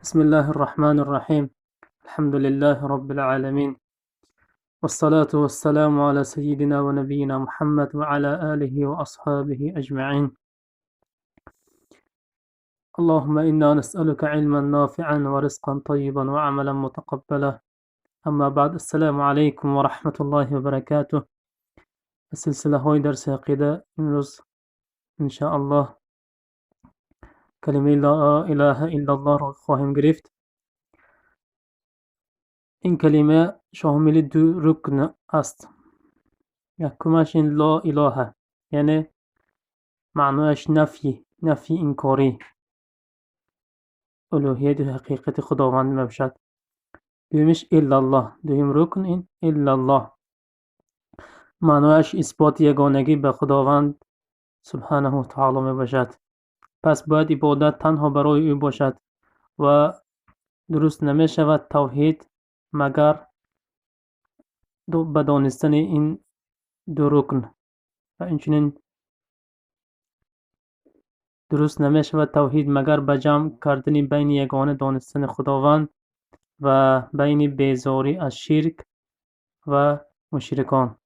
بسم الله الرحمن الرحيم. الحمد لله رب العالمين، والصلاة والسلام على سيدنا ونبينا محمد وعلى آله وأصحابه أجمعين. اللهم إنا نسألك علما نافعا ورزقا طيبا وعملا متقبلا. أما بعد، السلام عليكم ورحمة الله وبركاته. سلسله‌های درس عقیده، امروز إن شاء الله کلمه لا اله الا الله را خواهیم گرفت. این کلمه شامل دو رکن است. یکمش این لا اله، یعنی معنایش نفی، نفی انکاری الوهیت حقیقت خداوند میباشد. دومش الا الله، دوم رکن این الا الله، معنایش اثبات یگانگی به خداوند سبحانه و تعالی میباشد. پس باید عبادت تنها برای او باشد و درست نمیشود توحید مگر به دانستن این دو رکن، و اینچنین درست نمیشود توحید مگر به جمع کردن بین یگانه دانستن خداوند و بین بیزاری از شرک و مشرکان.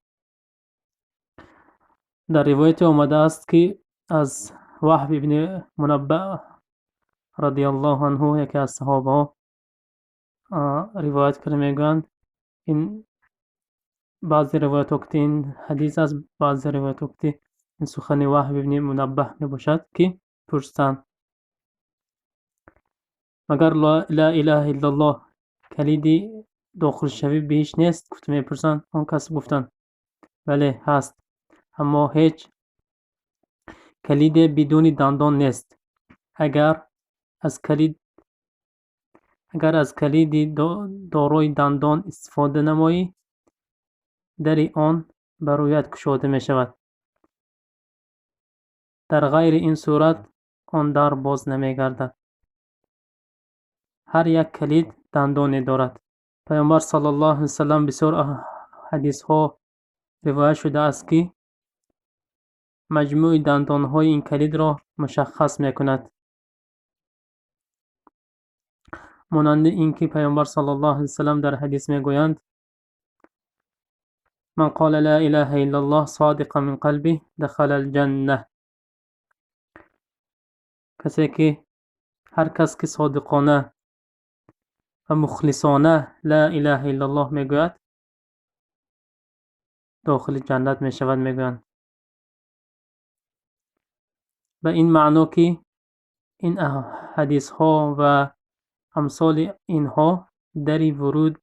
در روایت آمده است که از وهب ابن منبه رضی الله عنه، یکی از صحابه ها، روایت کرده میگویند، این بعضی روایت که این حدیث است، بعضی روایت که این سخن وهب ابن منبه میباشد که پرسیدند مگر لا اله الا الله کلید داخل شوی بهش نیست؟ گفت میپرسند، آن کس گفتند بله هست، اما هیچ کلید بدون دندان نیست. اگر از کلید دارای دندان استفاده نمایی، در آن بر رویت گشوده می شود، در غیر این صورت آن در باز نمی گردد. هر یک کلید دندانی دارد. پیامبر صلی الله علیه وسلم بسیار حدیث ها روایت شده است که مجموع دندانهای این کلید را مشخص میکند، مانند اینکه پیامبر صلی الله علیه وسلم در حدیث میگویند: من قال لا اله الا الله صادقا من قلبه دخل الجنه. کسی که، هر کس که صادقانه و مخلصانه لا اله الا الله میگوید، داخل جنت میشود میگویند. به این معنا که این حدیث ها و امثال اینها در ورود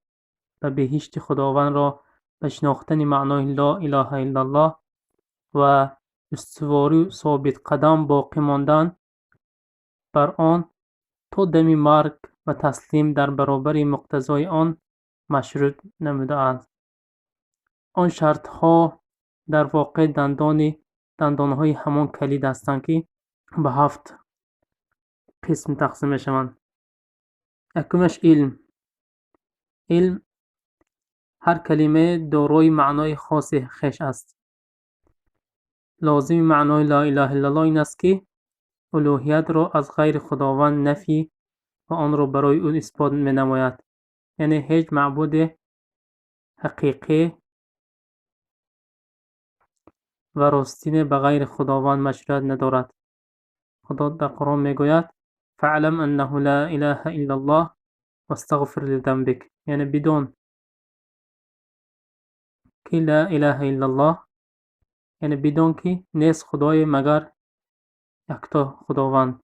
به بهشت خداوند را به شناختن معنای لا اله الا الله و استواری ثابت قدم باقی ماندن بر آن تا دم مرگ و تسلیم در برابر مقتضای آن مشروط نموده اند. آن شرط ها در واقع دندانهای همان کلید هستند که به 7 قسم تقسیم میشوند. یکمش علم. علم هر کلمه دارای معنای خاص خویش است. لازم معنای لا اله الا الله این است که الوهیت را از غیر خداوند نفی و آن را برای او اثبات می نماید، یعنی هیچ معبود حقیقی و راستین به غیر خداوند مشروعیت ندارد. خدا در قرآن میگوید: فاعلم انه لا اله الا الله واستغفر لذنبک، یعنی بدون که لا اله الا الله، یعنی بدون که نیست خدای مگر یکتا خداوند.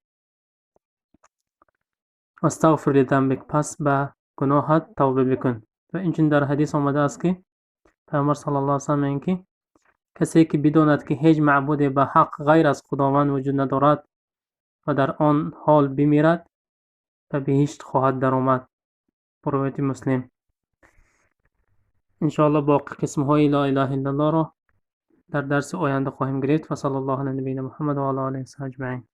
واستغفر لذنبک، پس به گناهت توبه بکن. و اینچنین در حدیث آمده است که پیامبر صلی الله علیه و سلم که کسی که بداند که هیچ معبود به حق غیر از خداوند وجود ندارد و در آن حال بمیرد، به بهشت خواهد درآمد. روایت مسلم. انشاءالله باقی قسم های لا اله الا الله را در درس آینده خواهیم گرفت. و صلی الله علی نبینا محمد و علی آله و صحبه اجمعین.